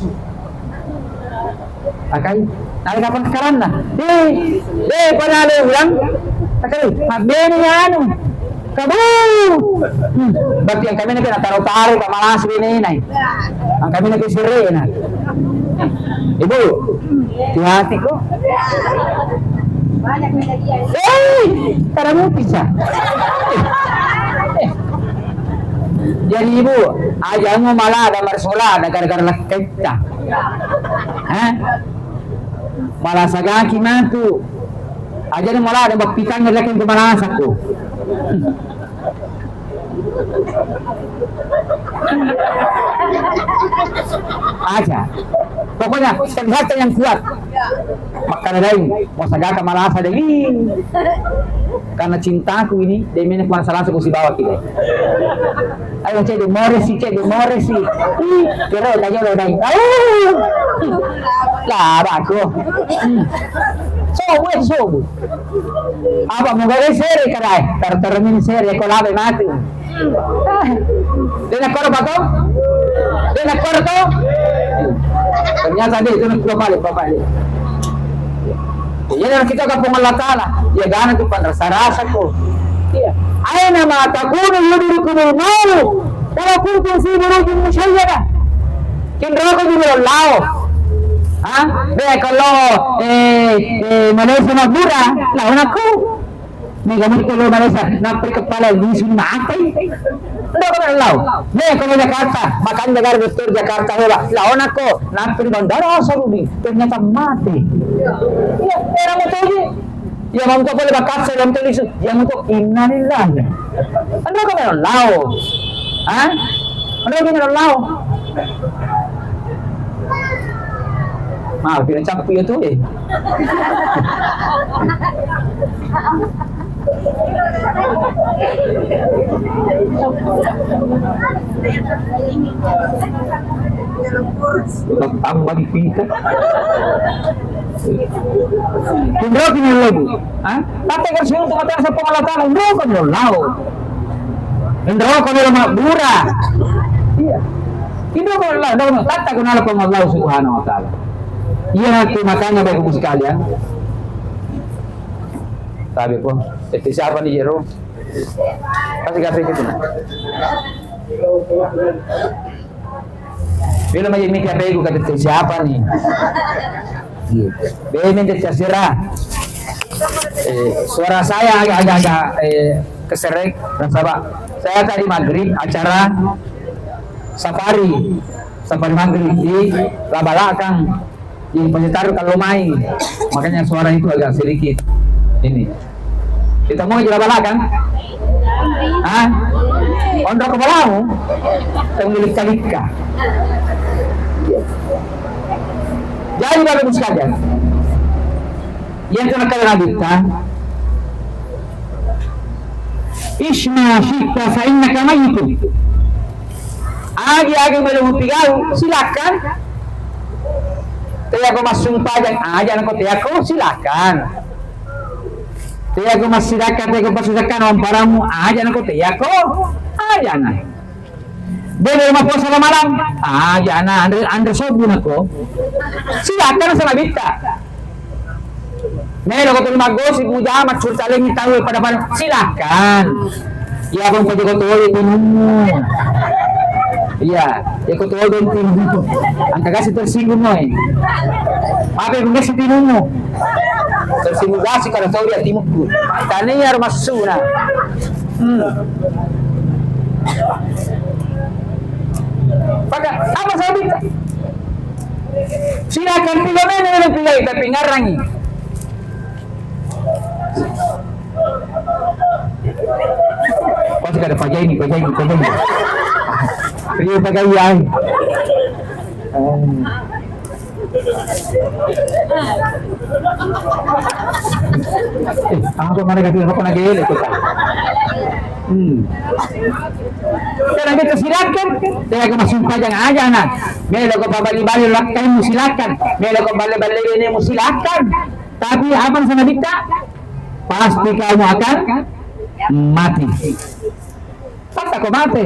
Akai, nalika pengkaranna. Deh, deh, pada ada ulang. Akai, mabbene anu. Kamu. Hmm, berarti yang kami nak taro-taro, Pak, malas bene nai. Yang kami nak sirena. Ibu, hati-hati kok. Eh, taramu bisa. Jadi ibu, aja mau malah ada marsola, ada gara-gara leketta. Hah? Malasagaki matu. Ajana mala ada bappitangngi lakeng ke malasakku. Aja. Pokoknya terlihat yang kuat. Makkana lain, mau sagaka malasa deh. Ih. Karena cintaku ini, deh mene kuasa langsung ku sibawa kita. Ayo, cek, de moresi, cek, de moresi. Ih, kero, kajero, dai. Au. Lah, bako. Hmm. Sobu, eh, sobu. Apa mau gawe sere, kadai? Tar-, tar min sere, ko labe mati. Ah. Dena koro, bako? Dena koro, to? Ternyata dia itu dua kali, dua kali. Iya, dan kita ke Puang Allah Ta'ala. Iya, gana tu panrasa-rasa ko. Iya. Aina ma takunu yudrikumul maut. Walau kuntum fi burujin musyayyada. Kinroko juga lao. Ha? Be kalau, eh, eh, Malaysia Madura, lao naku. Mega mutto lo Malaysia, napri kepala lisu mati. Ndak kena lao. Nih, kalau Jakarta, makanya negara dokter Jakarta hebat. Lao nako, napri bandara Saudi, ternyata mati. Iya, era mau tahu. Ya mau kau boleh bakasa dalam tulis, ya mau kau innalillahi. Ndak kena lao. Hah? Ndak kena lao. Maaf, tidak capek ya tuh, eh. Tambah di pita. Kenapa ini lagu? Hah? Tapi kan semua tempat yang sepuluh Allah Ta'ala, kenapa ini lagu? Enroko melo mabbura. Iya. Enroko melo, enroko melo. Tatta kunala Puang Allah Subhanahu wa Ta'ala. Iya, nanti makanya, Bapak Ibu sekalian. Tapi kok, itu siapa nih, Jero? Kasih kasih gitu. Bila magi mika pegu kata siapa nih? Iya. Bene terserah. Eh, suara saya agak-agak eh, keserek, nasaba saya tadi maghrib acara safari, safari maghrib di Labalakang, di Pasitaru kalau main, makanya suara itu agak sedikit ini. Kita mau di Labalakang? Hah? Onroko balamu? Tunggu likka-likka. Jadi Bapak Ibu sekalian, yang kena kalian kita, "Ish ma syi'ta fa innaka mayyitun." Agi-agi melo mupigau, silakan. Teako massumpajang aja nako teako, silakan. Teako massidakkang, teako passudakkang wamparamu aja nako teako, aja na. Bebe mappuasa malam, aja na anre, anre sobu nako. Silakan sama bitta. Melo ko tuli maggosip, mujama, curita lengi tau pada-pada. Silakan. Iya, bang, pajoko toli tinummu. Iya, iya ko toli tinummu. Angka kasi tersinggung, oi. Apa yang kasi tinummu? Tersinggung kasi karena tau dia timukku. Tani ya rumah suna. Hmm. Maka, apa saya minta? Silakan tiga menit lebih baik, tapi ngarangi. Pasti kada pajai ni, pajai ni, pajai ni. Rio pajai ya. Eh, apa mereka tidak pernah gele kita? Hmm. Karena kita silakan, tidak kena sumpah jangan aja nah. Melo ko pabali-bali lakkaimu silakan, melo ko balle-balle benemu silakan. Tapi apa yang sama kita? Pasti kamu akan mati. Tatta ko mate.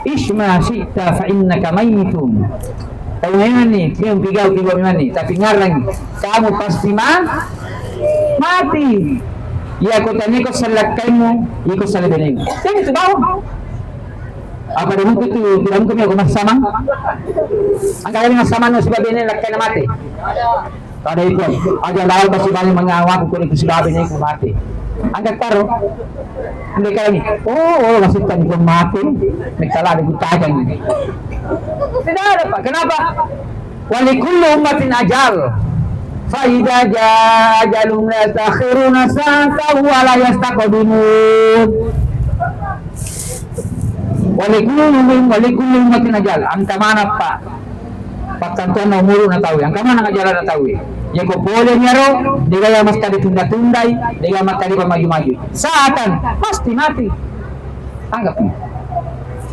Ish ma syi'ta fa innaka mayyitun. Tau memang ni, memang pigau, pigau memang ni, tapi ngarang kamu pasti ma-, mati. Iya ko tanya ko sallakkaimu, iya ko salla benemu. Jadi itu bau. Apa dia mungkin tu, tidak mungkin aku masama. Angka ini masama no sebab ini lakkaina mate. Pada itu, aja lawan pasti banyak mengawa aku kulit si babi ini mati. Angkat taruh. Andai kata ini, oh, oh, masih tadi pun mati. Minta lah dibutajang. Tidak ada, Pak. Kenapa? Wa li kulli ummatin ajal. Fa idza jaa ajaluhum la yastakhiruna sa'atan wa la yastaqdimun. Wa li kulli, wa li kulli ummatin ajal. Angka mana, Pak? Pattantuanna umuru na tauwe, angka maneng ajalana tauwe. Yako pole miyaro, degaga makkeda tunda-tundai, degaga makkeda pamaju-maju. Sa'atan, pasti mati. Anggap nih.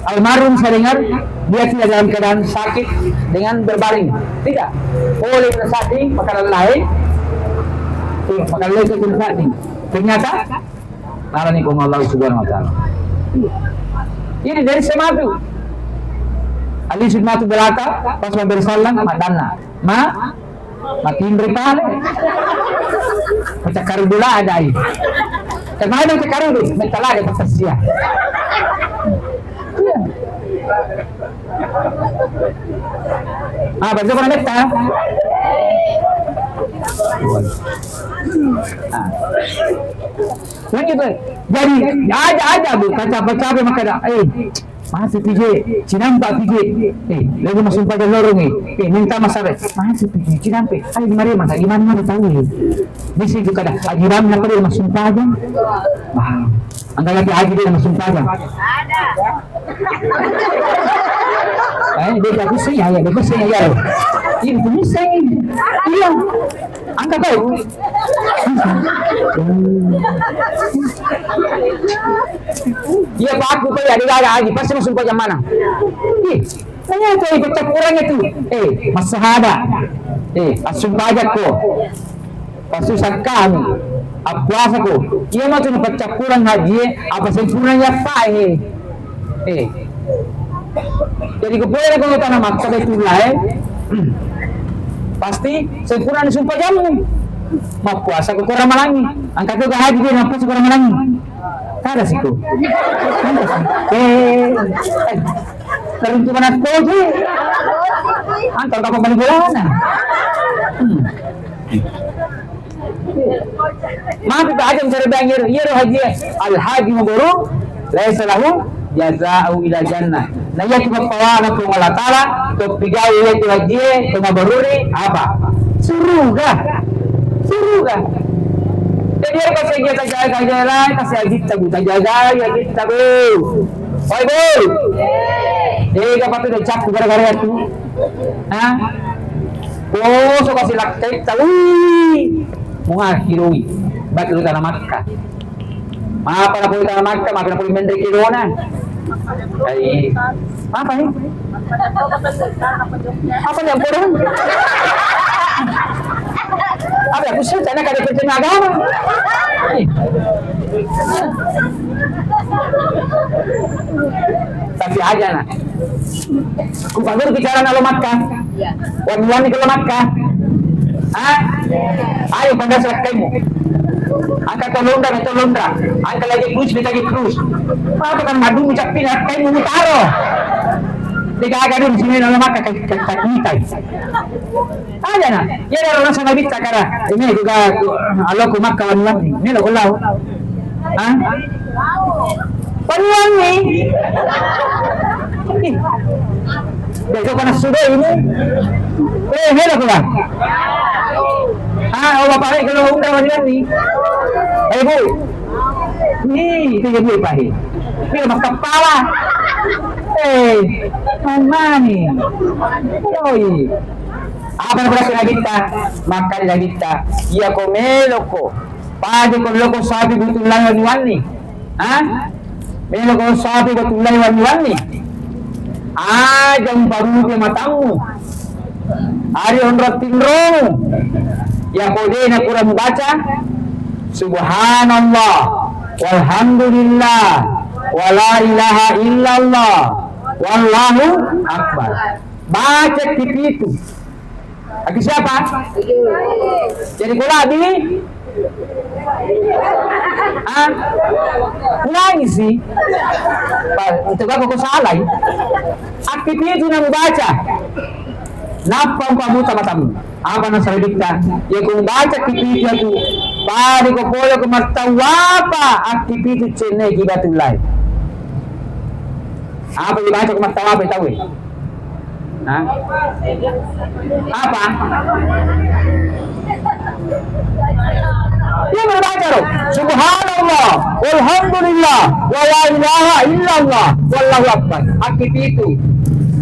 Almarhum saya dengar, dia tidak dalam keadaan sakit dengan berbaring. Tidak. Pole na sakit, makanan lain. Iya, makanan lain itu sakit. Ternyata Narani Puang Allah Subhanahu wa Ta'ala. Ini dari sematu. Ali Sud matu belaka, pas mau bersalam, madanna. Ma, matinri pale. Macam karu dula ada ai. Kemana macam karu dulu? Metal ada, pas sia. Iya. Ah, baru mana metta? Ah. Lanjut, eh. Jadi, aja, aja, Bu, kaca-kaca makkeda, eh, masa pije, cinampa pije, eh, lagi massumpajang lorong, eh, eh, minta masalah, masa pije, cinampa, ayo, mari, masa, gimana, mana tahu, eh. Bisa juga ada, ajiran, apa dia massumpajang? Wah, angka lagi aji dia massumpajang. Eh, dia tak bisa, ya, ya, dia bisa, ya, ya. Iya, bisa, iya. Angka tahu. Iya, Pak, aku, Pak, ya, dia ada aji, pasti massumpajang mana? Ih, nanya tuh, ikut campurannya tuh. Eh, massahada. Eh, assumpajakko. Passusakkamu. Appuasako. Iya matu napaccappureng hajie, apa sempurna yappae. Eh. Jadi ko pole ko tana Makka Baitullah, eh. Pasti sempurna sumpajammu. Mappuasa ko Ramalangi. Angka to ga haji dia mappuasa ko Ramalangi. Kada siko. Kada siko. Eh. Eh. Teruntuk mana to je. Angka kapang bali bolana. Hmm. Mapi pa aja mencari bayang iyaro, iyaro haji. Al haji mabrur laisa lahu jazaa'u illa jannah. Nah, iya tu pappawana Puang Allah Taala, to pigai iya tu haji, to mabruri apa? Suruga. Suruga. Jadi ero kasih haji tajaga, tajaga, kasih haji tabu, tajaga haji tabu. Oi, Bu. Tega patu de cakku gara-gara itu. Hah? Poso kasi lakkaitta, ui. Muakhirui. Bagi lu tanah Makkah. Apa na poli tanah Makkah, apa na poli menre kirona. Ai. Apa ini? Apa yang kurang? Apa aku sih, karena kada kerja agama. Tapi aja nah. Ku baru bicara nalo Makkah. Iya. Wani-wani kalau Makkah. Ah? Ayo pada sakkaimu. Angka to londra, to londra. Angka lagi plus, lagi plus. Apa kan madu ucapin sakkaimu mutaro. Tiga aga dulu sini nalo Makkah, kita. Aja na, iya ro rasa nabitta kara. Ini juga alo ku Makkah wani-wani. Ini lo kulau. Hah? Wani-wani. Besok panas sudah ini. Eh, ini lo kulau. Ah, oh, bapak ini kalau umrah wani-wani. Eh, Bu. Ih, itu jadi apa ini? Ini lemak kepala. Eh, mana nih? Oi. Apa berarti nabitta? Maka nabitta, iya ko meloko. Pada ko loko sapi butuh lawan wani. Hah? Meloko sapi butuh lawan wani. Aja umparupi matammu. Ari onrong tinromu. Iya ko de na kurang baca. Subhanallah. Walhamdulillah. Wala ilaha illallah. Wallahu akbar. Baca kipitu. Lagi siapa? Jadi kula di? Ah? Nangis sih. Pak, itu gak kok salah. Aktivitas itu nang baca. Nappa umpamuta matamu. Apa nasara ditta? Ya ku baca kipitu aku. Padi ko pole ko martawapa aktivitas cenne ki batullai. Apa dibaca ko martawapa tahu? Hah? Apa? Iya, baru baca, ro. Subhanallah, walhamdulillah, wala ilaha illallah, wallahu akbar. Aktivitas itu.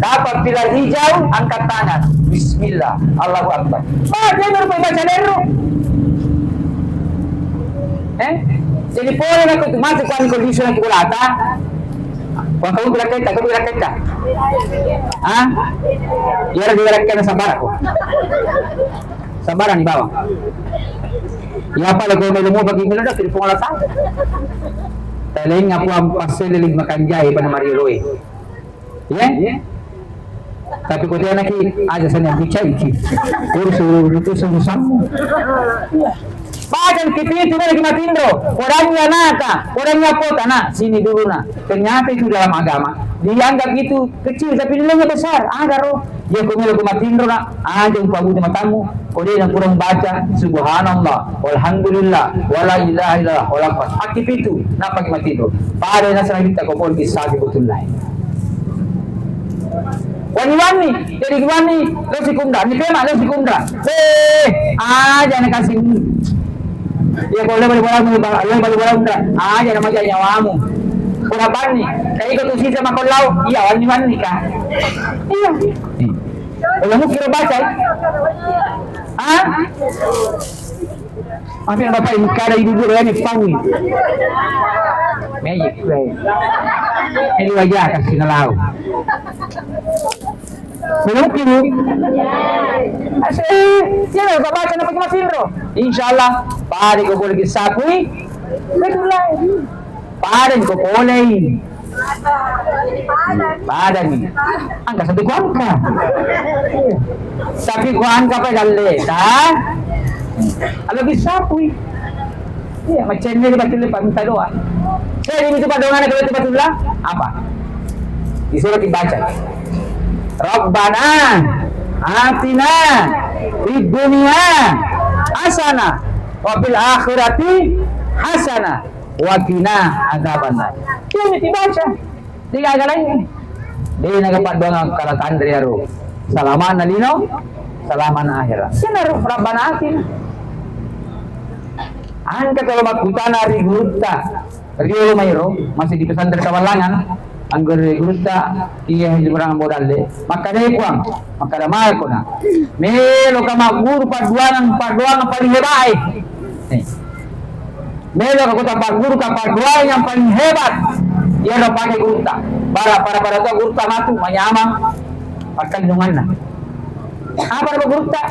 Dapat pilar hijau, angkat tangan. Bismillah, Allahu akbar. Baca, baru baca, ro. Eh? Jadi pole aku tu masuk kan kondisi nanti kulata. Wah, kamu bilang kita, kamu bilang kita. Hah? Iya, dia bilang kita sabar aku. Sabar nih bawang. Ya apa lagu melu mau bagi melu dah telepon lah tak. Telinga aku ampas lili makan jai pada Mario Roy. Ya? Tapi kau dia lagi aja sana bicara iki. Kursu itu sama. Padang kipitu, melo ki matinro, kodangi anaka, kodangi appota, na, sini dulu, na. Ternyata itu dalam agama dianggap itu kecil, tapi nilainya besar. Agaro, iya ko melo ko matinro, na, aja upabuti matamu, ko de na kurang baca, subhanallah, walhamdulillah, wala ilaha illallah, wala akbar. Akkipitu, nappa ki matinro. Pada nasara kita ko pol kisah betul lain. Wani-wani, jadi wani, lo sikundra, ni tema lo sikundra. Eh, aja na kasih. Iya, kalau lebih bola, lebih bola, aja na maja nyawamu. Kurang bani, kayak itu sisa makollau, iya, wani-wani kah? Iya. Kalau mau kira baca, ah? Apa yang Bapak ini kada ibu guru ini pangi? Meji, ini wajah kasih nalau. Belum kibu. Asik, ya, Bapak baca nama cuma sinro. Insya Allah, pada ko boleh kisapui. Betul lah. Pada ko boleh. Pada ni. Angka satu ko angka. Tapi ko angka pa dalle, ta? Alo kisapui. Iya, macam ni batulle pa minta doa. Saya ini tu padoangan kalau itu batullah apa? Disuruh dibaca. Rabbana atina fid dunya hasanah wa fil akhirati hasanah wa qina adzabannar. Iya, ini dibaca. Tiga kali. De naga paddoang kala tanre aro. Salamana lino, salamana akhirat. Kenaro Rabbana atina. Angka kalau makkutana ri gurutta, riolo mairo, masih di pesantren Kawalangan, anggur ri gurutta, iya di kurang bodalle. Makkada puang, makkada malkona. Melo ka magguru padduangan, padduangan paling hebat. Eh. Melo ka kota pagguru ka padduangan yang paling hebat. Iya do pakai gurutta. Para, para, para tua gurutta matu, manyamang, pakkallunganna. Apa na gurutta?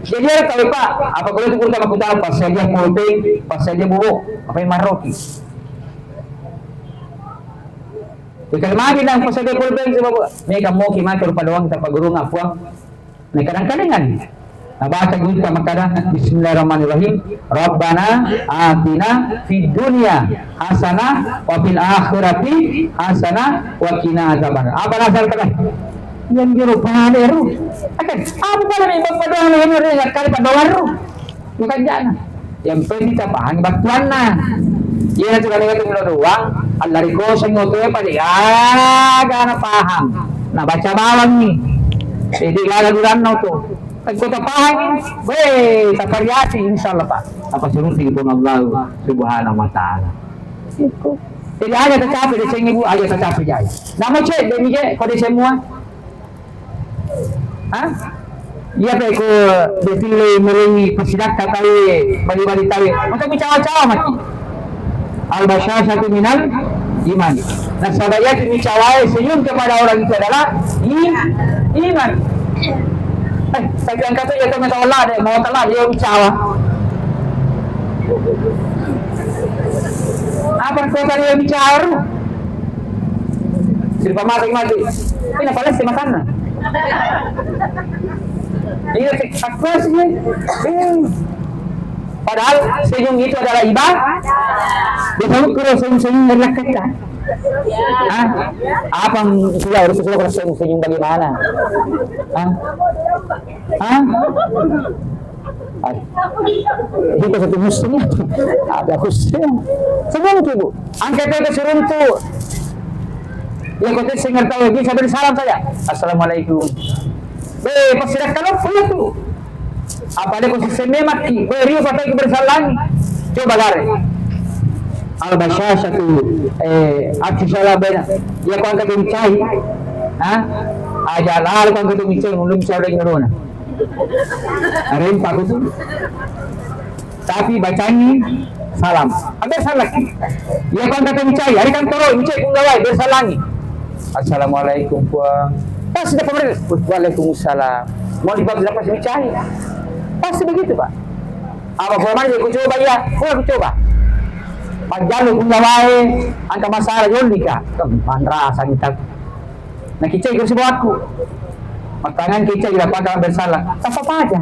Jadi ada tahu Pak, apa kalau itu gurutta makkutana passadia polpeng, passadia bobo, apa yang maroki? Ikan magi nang passadia polpeng sebab mereka mau ki mati rupa doang tanpa gurung apa? Nah, kadang-kadang kan. Nah, baca gurutta makkada, Bismillahirrahmanirrahim. Rabbana atina fid dunya hasanah wa fil akhirati hasanah wa qina adzabannar. Apa dasar kada? Yang jero pada ru. Oke, apa pada ni bapak doang ni ru kali pada ru. Bukan jana. Yang penting kita paham battuanna. Iya tu kalau itu melo doang, Allah rikoseng oto pada gaga na paham. Nah, baca bawang ni. Jadi gaga guranna oto. Engko tapahangi, weh, tapariati, insya Allah, Pak. Apa suruh Puang Allah Subhanahu wa Ta'ala. Jadi aja tercapai di sini, Bu, aja tercapai jaya. Nama cek demi je, kode semua. Hah? Iya, Pak, ko defile melalui persidangan tawe, bali-bali tawe. Masa bicara-cara mati. Al-basyasyatu minal iman. Nasaba iya tu micawae senyum kepada orang itu adalah i-, iman. Eh, tapi angka tu iya tu mata Allah deh, mau telah dia micawa. Apa kau tadi yang micawa? Sirpa mati mati. Ini paling si makanna. Iya, aku sih. Eh. Padahal senyum itu adalah ibadah. Bisa ukur senyum-senyum dari laki kita. Hah? Apa yang sudah harus sudah senyum-senyum bagaimana? Hah? Hah? Ay. Itu satu muslim. Ada khususnya. Senyum tuh, Bu. Angkat itu seruntu. Ya, kau tuh sing ngerti lagi, sambil salam saja. Assalamualaikum. Be, pasti dah kalau punya tu. Apa dia khusus memang ki? Be, rio patai ke bersalang. Coba lari. Al-basyasyatu, eh, aksi salah bena. Ya, kau angkat mencari. Hah? Aja lalu kau angkat mencari, belum saudara ngerona. Rempa kutu. Tapi bacangi salam. Ada salah. Ya, kau angkat mencari. Hari kan toro, mencari pun gawai, bersalangi. Assalamualaikum, Puang. Pas sudah kemarin, waalaikumsalam. Mau dibawa dapat mencari. Pasti begitu, Pak. Apa Puang mana aku coba ya? Puang aku coba. Panjang pun gawai, angka masalah jolika. Manrasa kita. Nah, kicai kursi bawaku. Matangan kicai tidak pada bersalah. Apa aja?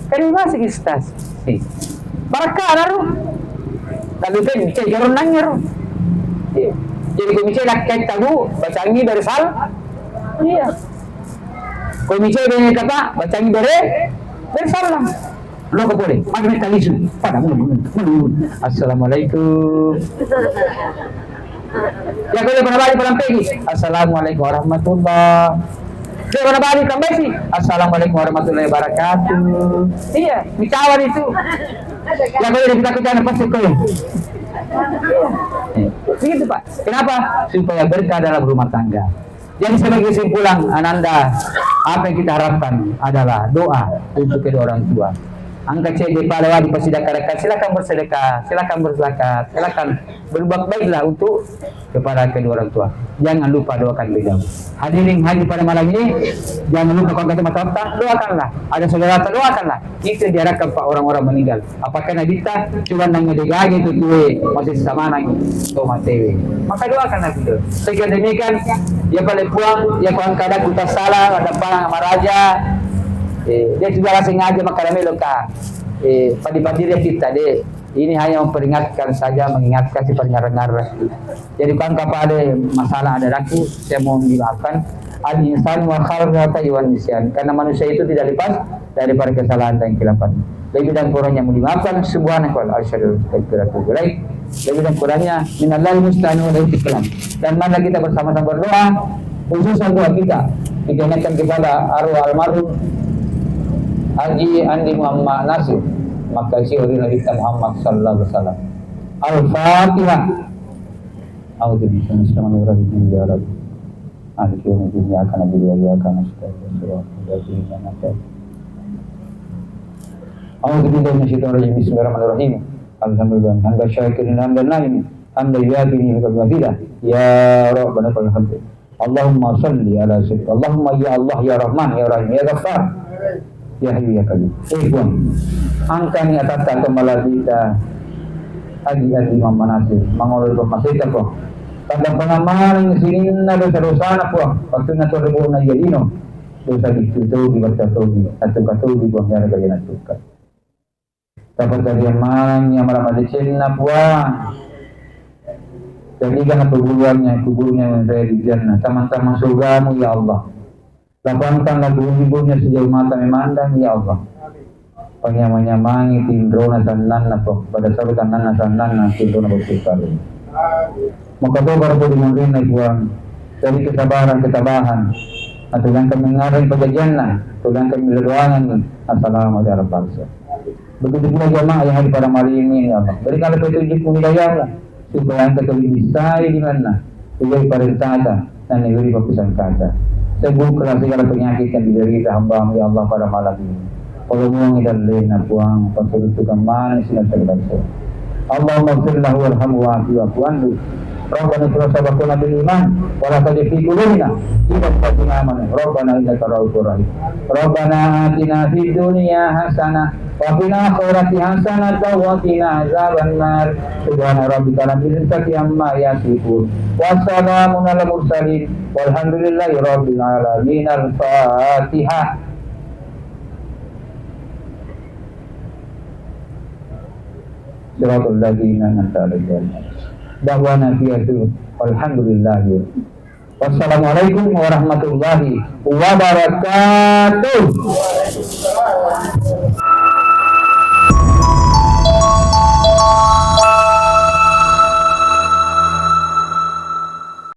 Terima kasih, Ustaz. Eh, barakka naru. Lalu kan bisa jorong nangero. Iya. Jadi ko misalnya lakkai tabu, bacangi dari sal. Iya. Ko misalnya bene kata, bacangi dari dari salam. Lo ko boleh, pada mereka lisu. Pada mulu, mulu, mulu. Assalamualaikum. Ya, kalau pernah balik, pernah pergi. Assalamualaikum warahmatullah. Dia pernah balik, kembali sih. Assalamualaikum warahmatullahi wabarakatuh. Iya, dicawan itu. Ya, kalau dia kita kerjaan pasti kau. Iya. Begitu, Pak. Kenapa? Supaya berkah dalam rumah tangga. Jadi, sebagai kesimpulan, Ananda, apa yang kita harapkan adalah doa untuk kedua orang tua. Angka cedde pale wadi pasidakka-dakka, silakan bersedekah, silakan berzakat, silakan berbuat baiklah untuk kepada kedua orang tua. Jangan lupa doakan beliau. Hadirin hadir pada malam ini, jangan lupa kalau kata mata, doakanlah. Ada saudara, doakanlah. Itu yang diharapkan, Pak, orang-orang meninggal. Apakah Nabitta cuma nang degage itu tuwe masih samanang to matewe. Maka doakan Nabi itu. Sehingga demikian, ya paling puang, ya kuang kada kita salah, ada parang sama raja. Eh, dia sudah rasa ngaji maka kami loka. Eh, padi-padi dia kita deh. Ini hanya memperingatkan saja, mengingatkan si pendengar-dengar. Jadi, bukan kepada masalah ada ragu, saya mohon dimaafkan. Al-insan wa khalqata iwan nisyan. Karena manusia itu tidak lepas daripada kesalahan dan kehilafan. Lebih dan kurangnya mohon dimaafkan. Subhanakallahumma asyhadu an la ilaha illa anta astaghfiruka wa atubu ilaik. Lebih dan kurangnya minallahil musta'an wa alaihi salam. Dan marilah kita bersama-sama berdoa, khususan doa kita. Kita ingatkan kepada arwah almarhum Haji Andi Muhammad Nasir, makasih oleh Nabi Muhammad sallallahu alaihi wasallam. Al-Fatihah. A'udzu billahi minasyaitonir rajim. Ya Rabbi. Maliki yaumiddin. Iyyaka na'budu wa iyyaka nasta'in. Ihdinas siratal mustaqim. A'udzu billahi minasyaitonir rajim. Bismillahirrahmanirrahim. Alhamdulillah. Hamdan syakirin hamdan na'imin. Hamdan yuwafi ni'mahu wa yukafi mazidah. Ya Rabbana lakal hamd. Allahumma shalli ala sayyidina. Allahumma ya Allah, ya Rahman, ya Rahim, ya Ghaffar. Ya Hayyu ya Qayyum. Eh, Puang. Angkani atatta to malabita. Agi-agi mammanase. Mangolo pammaseta, Puang. Taddampana maneng sininna dosa-dosana, Puang. Wattunna to rebona iya lino. Dosa biccu togi, batta togi. Attuka togi, Puang. Ya Rabbi, ya Rabbi. Tapatariang manengngi amala madecenna, Puang. Jadikan kuburannya, kuburnya menjadi jannah. Taman-taman surgamu, ya Allah. Lapangkanlah kuburnya sejauh mata memandang, ya Allah. Panyama-nyamangi tinrona sannanna, Puang. Pada saru sannanna, sannanna, tinrona betul sekali. Maka tobar ko dimunrinna, Puang. Dari kesabaran, ketabahan. Atau yang kami ngarang pajajianna, atau yang kami ledoangan, assalamu alaikum warahmatullahi wabarakatuh. Begitu pula jamaah yang hadir pada malam ini, ya Allah. Berikanlah petunjukmu, hidayahmu, supaya engkau lebih bisa di mana, hidayah perintahta, dan negeri pakusangkata. Sembuhkanlah segala penyakit yang diderita hambamu, ya Allah, pada malam ini. Polomongi dan lena, Puang, pasurutukan manis dan terbaik. Allahumma firlahu warhamhu wa'afu wa'fu anhu. Rabbana ighfir sabaqana bil iman, wa la tajal fi qulubina ghillan lil ladzina amanu. Rabbana innaka ra'ufur rahim. Rabbana atina fid dunya hasanah, wa fil akhirati hasanah, wa qina adzaban nar. Subhana rabbika rabbil izzati amma yasifun. Wa salamun alal mursalin. Walhamdulillahi rabbil alamin. Al-Fatihah. Siratal ladzina an'amta alaihim. Da'wana fiha alhamdulillah. Wassalamualaikum warahmatullahi wabarakatuh.